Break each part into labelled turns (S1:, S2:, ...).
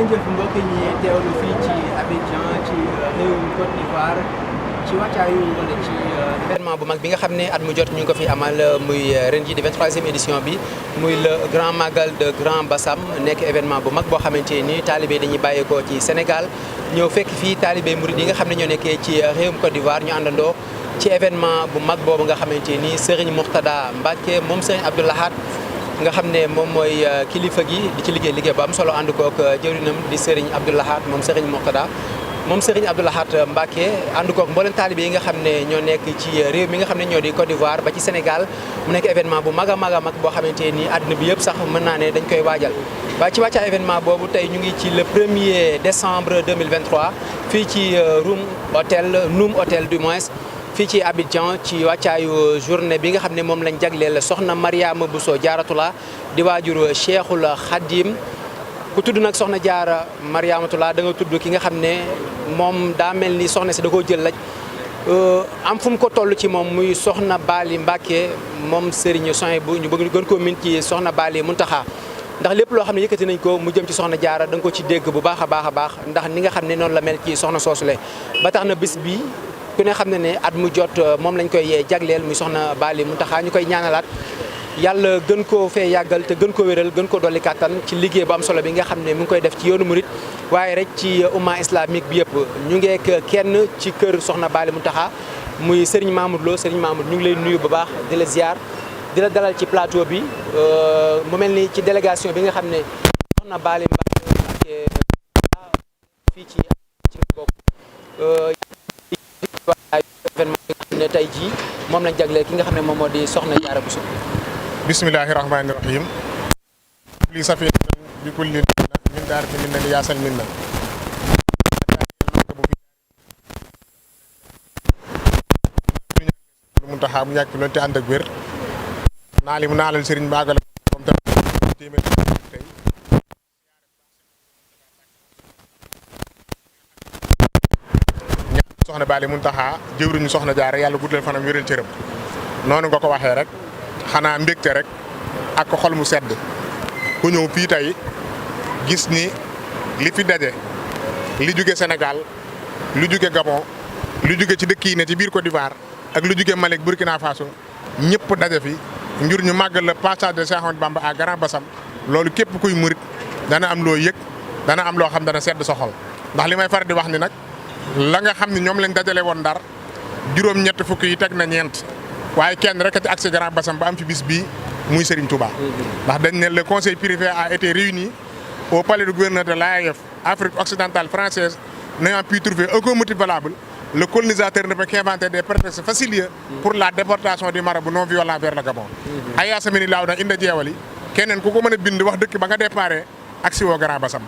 S1: jëf mbokk ñi teewlu fii ci Abidjan ci réewum Côte d'Ivoire ci wàccaayu wala ci événement bu mag bi nga xam ne at mu jot ñu ngi ko fi amal muy ren ji di 23e édition bi muy le Grand Magal de Grand Bassam nekk événement bu mag boo xamante ni taalibe dañuy bàyyeekoo ci Sénégal ñëw fekk fii taalibe murid yi nga xam ne ñoo nekkee ci réewum Côte d'Ivoire ñu àndandoo ci événement bu mag boobu nga xamante ni Serigne Mourtada Mbacké moom Serigne Abdou Lahad nga xam ne moom mooy kilifa gi di ci liggéey bu am solo ànd koog jëwrinam di Serigne Abdou Lahad moom Serigne Mourtada moom Serigne Abdou Lahad Mbacké ànd koog mboolem taalibe yi nga xam ne ñoo nekk ci réew mi nga xam ne ñoo di Côte d'Ivoire ba ci Sénégal mu nekk événement bu mag a mag boo xamante ni àdduna bi yëpp sax mën naa ne dañ koy waajal. waaye ci wàcca événement boobu tey ñu ngi ci le 1er décembre 2023 fii ci Noum Hôtel du moins. fii ci Abidjan ci wàccaayu journée bi nga xam ne moom lañ jagleel soxna Mariama Bousso Jaaratullah di waajur Cheikhul Khadim ku tudd nag soxna Jaara Mariamatullah da nga tudd ki nga xam ne moom daa mel ni soxna si da koo jël laj am fu mu ko toll ci moom muy soxna Bali Mbacké moom Serigne Souhaïbou bu ñu bëgg gën koo min ci soxna Bali Muntaxa ndax lépp loo xam ne yëkkati nañ ko mu jëm ci soxna Jaara da nga ko ci dégg bu baax a baax ndax ni nga xam ne noonu la mel ci soxna soosule ba tax na bis bi ku ne xam ne ne at mu jot moom lañ koy jagleel muy soxna Bali Muntaxa ñu koy ñaanalaat yàlla gën koo fee yàggal te gën ko wéral gën ko dolli kàttan ci liggéey bu am solo bi nga xam ne mu ngi koy def ci yoonu murit waaye rek ci umma islamique bi yëpp ñu ngeek kenn ci kër soxna Bali Muntaxa muy Serigne Mamoud Lo Serigne Mamoud ñu ngi lay nuyu bu baax di la ziar di la dalal ci plateau bi mu mel ni ci délégation bi nga xam ne soxna Bali Mbacké fii ci bokk événement bi nga xam ne tey jii moom lañ jagleel ki nga xam ne moom moo di soxna Jaara Bousso.
S2: bismillahi rahmani rahim li safiyatan bi kulli min daarati min na yaasal min na Muntaxa mu yàgg loolu te ànd ak wér naa li mu naalal sëriñ baagal moom tamit téeméer tey soxna Bali Muntaxa jëwriñu soxna Jaara yàlla guddal fanam wéral cëram noonu nga ko waxee rek xanaa mbégte rek ak xol mu sedd ku ñëw fii tey gis ni li fi daje li jóge Sénégal lu jóge Gabon lu jóge ci dëkk yi ne ci biir Côte d'Ivoire ak lu jóge Mali Burkina Faso ñëpp daje fi ngir ñu màggal le passage de Cheikh Ahmadou Bamba à Grand Bassam loolu képp kuy murit dana am loo yëg dana am loo xam dana sedd sa xol ndax li may faral di wax ni nag la nga xam ne ñoom lañ dajale woon Ndar juróom-ñett fukk yi teg na ñeent waaye kenn rek ci accès Grand Bassam ba am fi bis bii muy Serigne Touba. ndax dañ ne le conseil privé a été réuni au palais du gouverneur de l'AEF Afrique occidentale française n'ayant pu trouver aucun motif valable le colonisateur ne peut qu'inventer des prétextes faciles pour la déportation du marabout non violent vers le Gabon. ayaasamini laaw nag inda jeewali keneen ku ko mën a bind wax dëkk ba nga déparé ak si woo Grand Bassam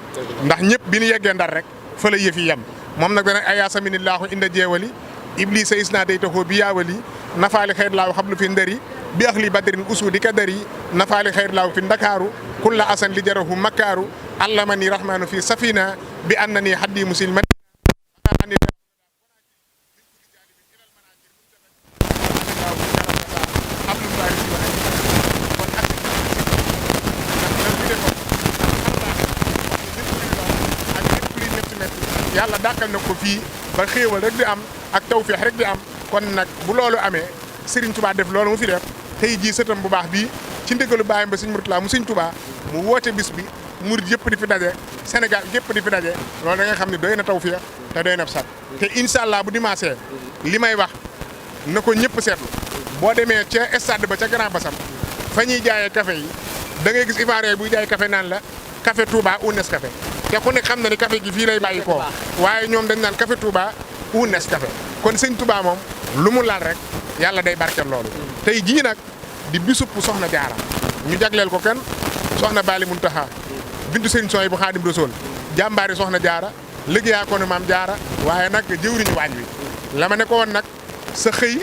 S2: ndax ñëpp bi ñu yeggee Ndar rek fa la yëf yi yem moom nag dana ayaasamini laahu inda jeewali iblisa isna day taxoo bi yaawali nafaali xayr laaw xablu fi ndëri bi axli badrin usudi kadari nafaali xayr laaw fi ndakaaru kulla asan li jarahu makkaaru allamani rahmanu fi safina bi annani haddi musilman yàlla dàkkal na ko fii ba xéewal rek di am ak tawfeex rek di am kon nag bu loolu amee Serigne Touba def loolu mu fi def tey jii sëtam bu baax bii ci ndigalu baayam ba Serigne Mourtala mu Serigne Touba mu woote bis bi murid yëpp di fi daje Sénégal yëpp di fi daje loolu da nga xam ne doy na tawfeex te doy na sat te incha allah bu dimanche li may wax na ko ñëpp seetlu boo demee ca stade ba ca Grand Bassam fa ñuy jaayee café yi da ngay gis Ivoirien buy jaay café naan la café Touba ou Nescafé te ku nekk xam na ni café gi fii lay bàyyi koo waaye ñoom dañ naan café Touba ou Nescafé kon sëñ Touba moom lu mu laal rek yàlla day barkeel loolu. tey jii nag di bisub soxna Jaara ñu jagleel ko kenn soxna Bali Muntaxa bintu sëñ Souhaïbou Xaadim Rasuul jàmbaari soxna Jaara liggéeyaa ko ne maam Jaara waaye nag jëwriñu waañ wi la ma ne ko woon nag sa xëy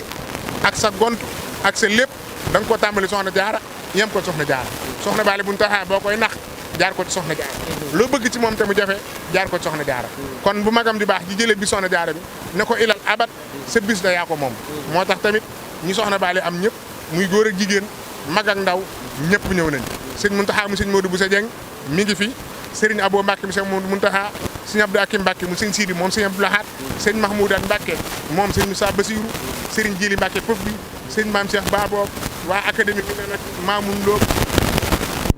S2: ak sa gont ak sa lépp da nga ko tàmbali soxna Jaara yem ko soxna Jaara soxna Bali Muntaxa boo koy nax jaar ko ci soxna Jaara loo bëgg ci moom te mu jafe jaar ko ci soxna Jaara kon bu magam di baax ji jëlee bi soxna Jaara bi ne ko ilal abat sa bis da yaa ko moom moo tax tamit ñi soxna Bali am ñëpp muy góor ak jigéen mag ak ndaw ñëpp ñëw nañ sëñ Mountakha mu sëñ Modou Bousso Dieng mi ngi fi sëriñ Abo Mbacke mu sëñ Modou Mountakha sëñ Abdou Akim Mbacke mu sëñ Sidi moom sëñ Abdou Lahad sëñ Mahmoudane Mbacke moom sëñ Moussa Bassirou sëriñ Djili Mbacke Pof bi sëñ Mame Cheikh Babo waa académie bi ne nag Mamoun Lo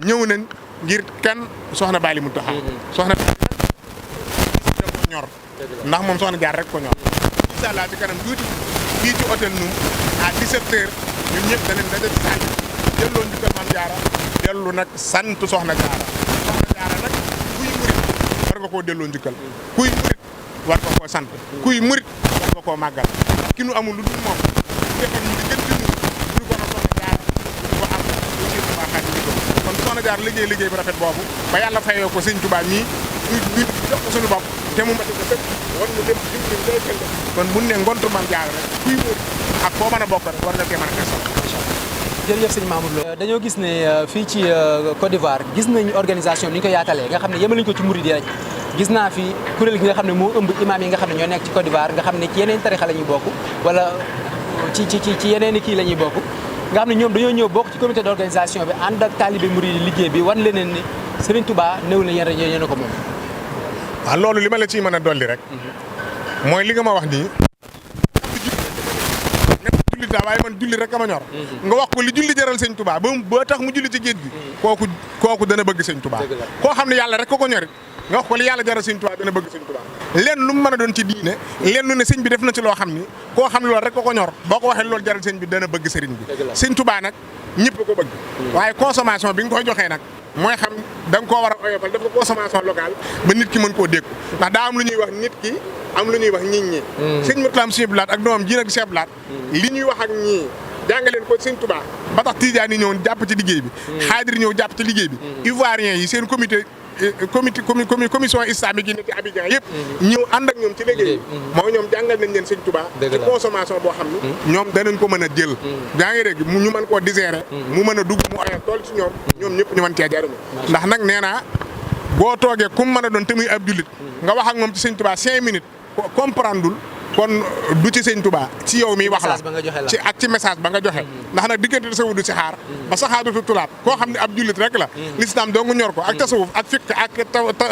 S2: ñëw nañ ngir kan soxna Bali Mountakha soxna ko ñor ndax moom soxna jaar rek ko ñor incha allah ci kanam tuuti fii ci hôtel Noum à 17h ñun ñëpp danañ daje ci salle delloo njukkal Mame Diarra dellu nag sant soxna Diarra nag kuy murit war nga koo delloo njukkal kuy murit war nga koo sant kuy murit war nga koo màggal ki nu amul lu dul moom defal ñu di gën ci ñun du ko na soxna Diarra du ko am aussi Touba Xaadimu Rasuul kon soxna Diarra liggéey bu rafet boobu ba yàlla fayoo ko sëñ Touba ñii ñu jox ko suñu bopp te mu mati ko fépp war ñu dem jimliñ day kënd kon bu ne ngontu Mame Diarra rek kuy murit ak foo mën a bokk rek war nga cee mën a tesal.
S1: jërëjëf sëñ Mamour Lo dañoo gis ne fii ci Côte d'Ivoire gis nañ organisation ni ñu ko yaatalee nga xam ne yemaliñ ko ci murid yi rek gis naa fi kuréel gi nga xam ne moo ëmb imaam yi nga xam ne ñoo nekk ci Côte d'Ivoire nga xam ne ci yeneen tarixa la ñuy bokk wala ci yeneen i kii la ñuy bokk nga xam ne ñoom dañoo ñëw bokk ci comité d'organisation bi ànd ak taalibe murid yi liggéey bi wan leneen ni Serigne Touba néew na yéen a ko moom.
S2: waaw loolu li ma la ciy mën a dolli rek mooy li nga ma wax nii jullit daa waaye man julli rek ama ñor nga wax ko li julli jaral sëñ Touba ba tax mu julli ci géej gi kooku dana bëgg sëñ Touba koo xam ne yàlla rek ko ñorit nga wax ko li yàlla jaral sëñ Touba dana bëgg sëñ Touba lenn lu mu mën a doon ci diine lenn lu ne sëñ bi def na ci loo xam ni koo xam ne loolu rek ko ñor boo ko waxee loolu jaral sëñ bi dana bëgg sëriñ bi sëñ Touba nag ñëpp ko bëgg waaye consommation bi nga koy joxee nag mooy xam da nga koo war a oyofal def ko consommation locale ba nit ki mën koo dékku ndax daa am lu ñuy wax nit ki am lu ñuy wax nit ñi sëñ Murtala Sëñ Blaat ak doomam ji nag Cheikh Blaat li ñuy wax ak ñii jàngaleen ko sëñ Touba ba tax Tijaan yi ñëw jàpp ci liggéey bi Xaadir ñëw jàpp ci liggéey bi Ivoiriens yi seen commission islamique yi ne ci Abidjan yëpp ñëw ànd ak ñoom ci liggéey bi mooy ñoom jàngal nañ leen sëñ Touba ci consommation boo xam ni ñoom danañ ko mën a jël yaa ngi dégg ñu mën koo digérer mu mën a dugg mu oyof tool ci ñoom ñëpp ñu mën cee jariñu ndax nag nee naa boo toogee ku mu mën a doon te muy ab jullit nga wax ak moom ci sëñ Touba 5 minutes comprendreul kon du ci sëñ Touba ci yow mi wax la ci ak ci message ba nga joxe ndax nag diggante tasawuf du si xaar ba saxaadatu tulaab koo xam ne ab jullit rek la l'islam doo nga ñor ko ak tasawuf ak fiqh ak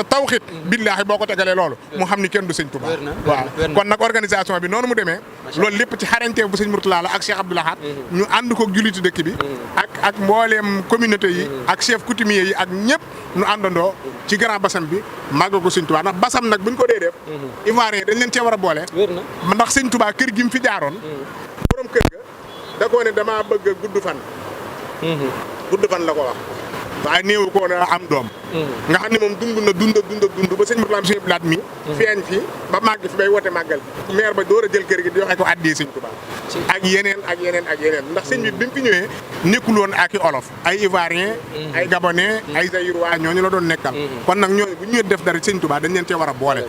S2: tawxid billaahi boo ko tegalee loolu mu xam ni kenn du sëñ Touba waaw kon nag organisation bi noonu mu demee loolu lépp ci xarañteef bu sëñ Mourtala la ak Cheikh Abdou Lahad ñu ànd ko julliti dëkk bi ak mbooleem communauté yi ak chef coutumier yi ak ñëpp ñu àndandoo ci grand basam bi màggal ko sëñ Touba ndax basam nag buñ ko dee def Ivoirien dañ leen cee war a boole ndax sëñ Touba kër gi mu fi jaaroon borom kër ga da koo ne damaa bëgg gudd fan la ko wax waaye néewu ko na am doom nga xam ne moom dund ba sëñ Mourtala Sëñ Blaat mi feeñ fi ba màgg fi bay wote màggal bi maire ba door a jël kër gi di joxe ko addee sëñ Touba ak yeneen ndax sëñ bi mu fi ñëwee nekkul woon ak i olof ay ivoirien ay gabonais ay zaïrois ñooñu la doon nekkal kon nag ñooñu bu ñu def dara sëñ Touba dañ leen cee war a boole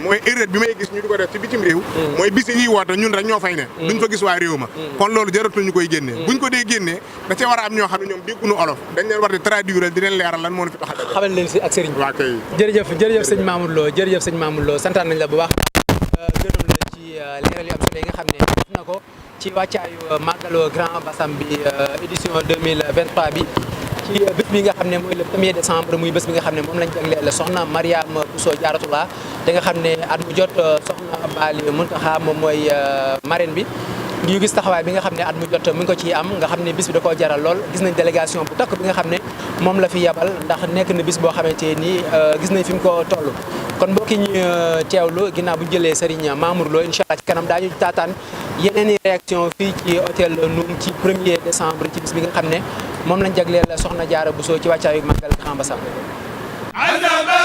S2: mooy erreur bi may gis ñu di ko def ci bitim réew mooy bis yi woote ñun rek ñoo fay ne duñ fa gis waa réew ma kon loolu jaratul ñu koy génnee buñ ko dee génnee da cee war a am ñoo xam ne ñoom dégguñu olof dañ leen war di traduire di leen leeral lan moo fi tax a
S1: xamal leen si ak sëriñ bi
S2: waa kay
S1: jërëjëf sëñ Mamour Lo santaan nañ la bu baax gërëm la ci leeral yu am solo yi nga xam ne def na ko ci wàccaayu màggalu Grand Bassam bi édition 2023 bi ci bés bi nga xam ne mooy le 1er décembre muy bés bi nga xam ne moom lañ jagleel soxna Mariama Bousso Diarratullah da nga xam ne at mu jot soxna Bali Mountakha moom mooy marraine bi ñu gis taxawaay bi nga xam ne at mu jot mu ngi ko ciy am nga xam ne bis bi da koo jaral lool gis nañ délégation bu takk bi nga xam ne moom la fi yabal ndax nekk na bis boo xamante ni gis nañ fi mu ko toll kon mbokki ñu teewlu ginnaaw bu ñu jëlee Serigne Mamour Lo incha allah ci kanam daañu taataan yeneen i réaction fii ci hôtel Noum ci 1er décembre ci bis bi nga xam ne moom lañ jagleel soxna Diarra Bousso ci wàccaayu màggal Grand Bassam
S3: Azaba